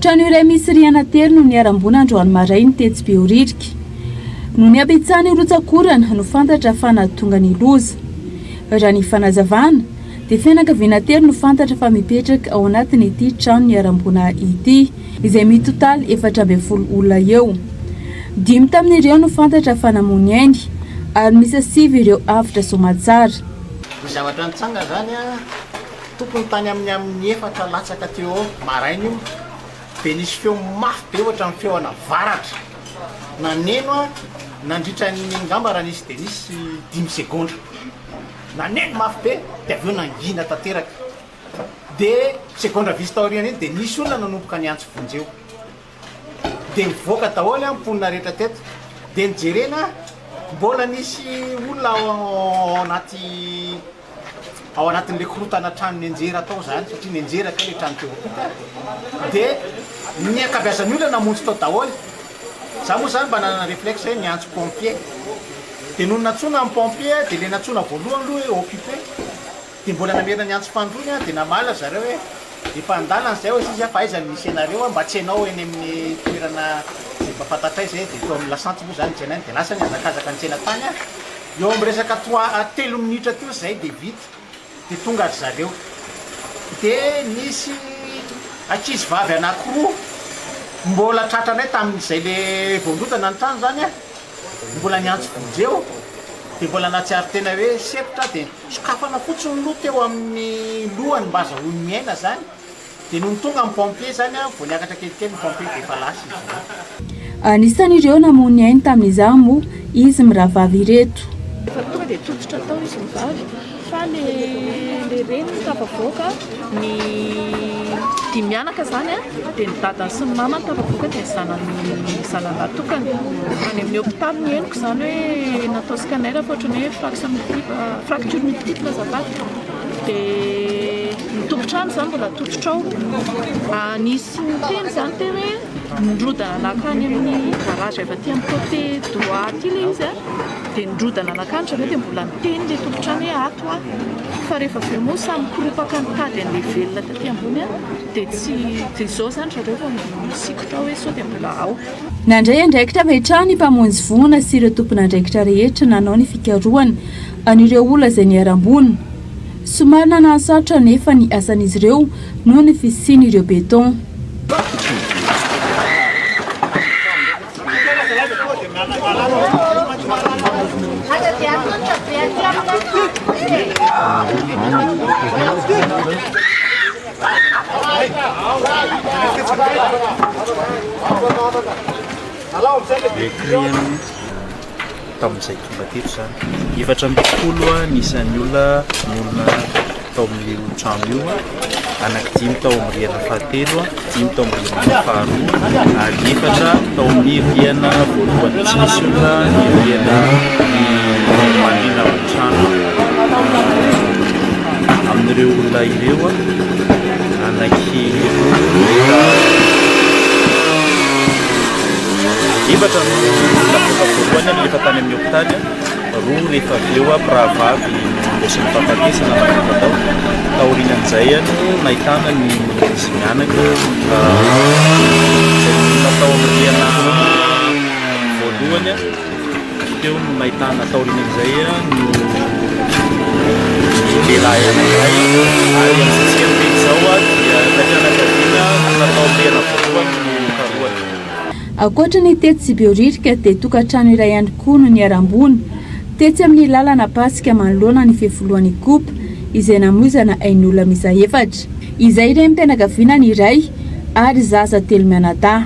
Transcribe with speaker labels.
Speaker 1: Trano iray misy rihana telo no niharam-boina androany maraina tetsy Behoririka. Noho ny habetsahan'ny rotsak'orana no fantatra fa nahatonga ny loza. Raha ny fanazavana dia fianakaviana telo no fantatra fa mipetraka ao anatin'ity trano niharam-boina ity, izay mitotaly 14 olona eo. Dimy tamin'ireo no fantatra fa namoy ny ainy ary miisa sivy ireo avotra soamatsara.
Speaker 2: Ny zavatra nitranga izany tokony tany amin'ny amin'ny efatra latsaka teo eo maraina io dia nisy feo mafy be ohatran'ny feo ana varatra naneno nandritra ny angamba raha nisy dia nisy dimy segondra. Naneno mafy be dia avy eo nangina tanteraka. Dia segondra vitsy taorian'iny dia nisy olona nanomboka niantso vonjeo. Dia nivoaka daholo ny mponina rehetra teto. Dia nijerena mbola nisy olona ao anaty ao anatin'ilay korontana trano nianjera tao izany satria nianjera kay ilay trano teo ampita. Dia ny ankabeazan'ny olona namonjy tao daholo. Za moa zany mba nanana reflexe hoe niantso pompier. Dia nony nantsoina ny pompier dia ilay nantsoina voalohany aloha hoe occupé. Dia mbola namerina niantso fanindroany aho dia namaly ry zareo hoe efa an-dalana izay hoy izy fa aiza no misy anareo mba tsenao eny amin'ny toerana izay mba fantatray izay dia teo amin'ny lasantsy moa izany nitsenainy dia lasa nihazakazaka nitsena tany aho. Eo amin'ny resaka trois telo minitra teo izay dia vita. Dia tonga ry zareo. Dia nisy ankizy vavy anankiroa mbola tratranay tamin'izay le vao nirodana ny trano izany an, mbola niantso vonjeo, dia mbola nahatsiaro tena hoe sempotra aho dia sokafana fotsiny loha teo amin'ny lohany mba azahoany miaina izany. Dia nony tonga ny pompier izany an, vao niakatra kelikely ny pompier dia efa lasa izy ireo.
Speaker 1: Anisan'ireo namoy ny ainy tamin'izany moa izy mirahavavy ireto.
Speaker 3: Efa tonga dia tototra tao izy mivavy fa le le reniny tafavoaka, ny dimy mianaka izany an, dia ny dadany sy ny mamany tafavoaka dia ny zanany zanany lahy tokana. Any amin'ny hopitaly no henoko izany hoe natao scanner fa ohatran'ny hoe fraction multiple, fracture multiple azafady. Dia ny tompon-trano izany mbola tototra ao. Nisy niteny izany teo hoe nirodana nankany amin'ny garage avy aty amin'ny côté droit aty ilay izy an, dia nirodana nankany zareo dia mbola niteny ilay tompon-trano hoe ato aho. Fa rehefa avy eo moa samy nikoropaka nitady an'ilay velona taty ambony an, dia tsy dia izao izany zareo vao nisikotra ao hoe sao dia mbola ao.
Speaker 1: Nandray andraikitra avy hatrany ny mpamonjy voina sy ireo tompon'andraikitra rehetra nanao ny fikarohana an'ireo olona izay niharam-boina. Somary nananosarotra anefa ny asan'izy ireo noho ny fisian'ireo béton.
Speaker 4: Tamin'izay tonga teto izany. 14 ny isan'ny olona nonina tao amin'io trano io, anankidimy tao amin'ny rihana fahatelo, dimy tao amin'ny rihana faharoa ary efatra tao amin'ny rihana voalohany. Tsy nisy olona ny rihana manodidina ny trano. Amin'ireo olona ireo, anankiroa no Efatra no navoaka voalohany nalefa tany amin'ny hopitaly, roa rehefa avy eo mpirahavavy nindesy ny fahafatesana navoaka tao. Taorian'izay no nahitana ny izy mianaka izay nonina tao amin'ny rihana voalohany. Teo no nahitana taorian'izay no ny lehilahy anankiray ary amin'izao tsika miteny izao dia ilay fianakaviana nonina tao amin'ny rihana voalohany no karohana.
Speaker 1: Ankoatra ny tetsy Behoririka dia tokantrano iray ihany koa no niharam-boina tetsy amin'ny lalana Ampasika manoloana ny fefilohan'ny Ikopa izay namoizana ain'olona miisa efatra, izay renim-pianakaviana ny iray ary zaza telo mianadahy.